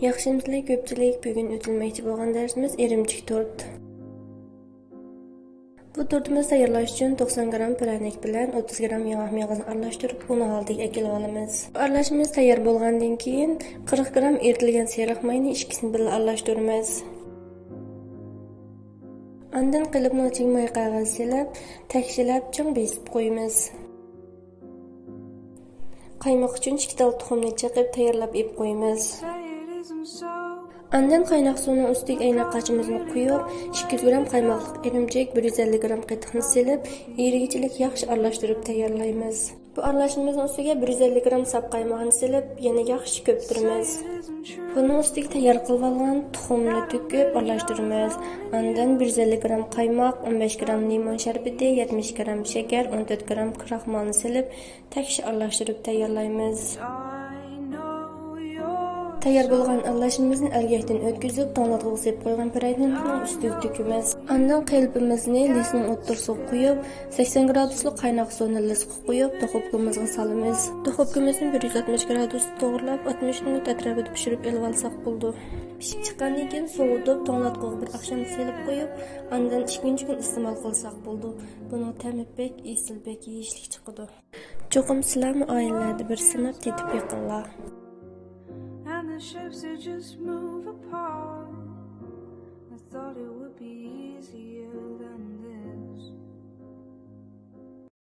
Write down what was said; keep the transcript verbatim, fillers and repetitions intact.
ياخشىمۇسىلەر كۆپچىلىك؟ بۈگۈن ئۆتۈلمەكچى بولغان دەرسىمىز ئىرىمچىك تورت. بۇ تورتىمىزنى تەييارلاش ئۈچۈن توقسان گرام پىرەنىك بىلەن ئوتتۇز گرام ياڭاق مېغىزىنى ئارىلاشتۇرۇپ، ئۇن ھالىتىگە ئەكېلىۋالىمىز. بۇ ئارىلاشمىمىز تەييار بولغاندىن كېيىن، قىرىق گرام ئېرىتىلگەن سېرىق ماينى ئىككىسىنى بىللە ئارىلاشتۇرىمىز. ئاندىن قېلىپنىڭ ئىچىگە ماي قەغەز سېلىپ، تەكشىلەپ، چىڭ بېسىپ قويىمىز. قايماق ئۈچۈن ئىككى تال تۇخۇمنى چېقىپ تەييارلاپ ئېلىپ قويىمىز. ئاندىن قايناق سۇنىڭ ئۈستىگە ئەينەك قاچىمىزنى قۇيۇپ، ئىككى يۈز گرام قايماقلىق ئىرىمچىك، بىر يۈز ئەللىك گرام قېتىقنى سېلىپ، ئېرىگىچىلىك ياخشى ئارىلاشتۇرۇپ تەييارلايمىز. بۇ ئارىلاشمىمىزنىڭ ئۈستىگە بىر يۈز ئەللىك گرام ساپ قايماقنى سېلىپ، يەنە ياخشى كۆپتۈرىمىز. بۇنىڭ ئۈستىگە تەييار قىلىۋالغان تۇخۇمنى تۆكۈپ ئارىلاشتۇرىمىز. ئاندىن بىر يۈز ئەللىك گرام قايماق، ئون بەش گرام لىمون شەربىتى، يەتمىش گرام شېكەر، ئون تۆت گرام كراخمالنى سېلىپ، تەكشى ئارىلاشتۇرۇپ تەييارلايمىز. تەييار بولغان ئارىلاشمىمىزنى ئەلگەكتىن ئۆتكۈزۈپ، توڭلاتقۇغا سېلىپ قويغان پىرەنىكنىڭ ئۈستىگە تۆكىمىز. ئاندىن قېلىپىمىزنى لىسنىڭ ئوتتۇرىسىغا قويۇپ، سەكسەن گرادۇسلۇق قايناق سۇنى لىسقا قويۇپ، دۇخوپكىمىزغا سالىمىز. دۇخوپكىمىزنى بىر يۈز ئاتمىش گرادۇستا توغرىلاپ، ئاتمىش مىنۇت ئەتراپىدا پىشۇرۇپ ئېلىۋالساق بولىدۇ. پىشىپ چىققاندىن كېيىن سوۋۇتۇپ، توڭلاتقۇغا بىر ئاخشام سېلىپ قويۇپ، ئاندىن ئىككىنچى كۈن ئىستېمال قىلساق بولىدۇ. بۇنىڭ تەمى بەك ئېسىل، بەك يېيىشلىك چىقىدۇ. چوقۇم سىلەرمۇ ئائىلىلەردە بىر سىناپ تېتىپ بېقىڭلار. And the ships, they just move apart. I thought it would be easier.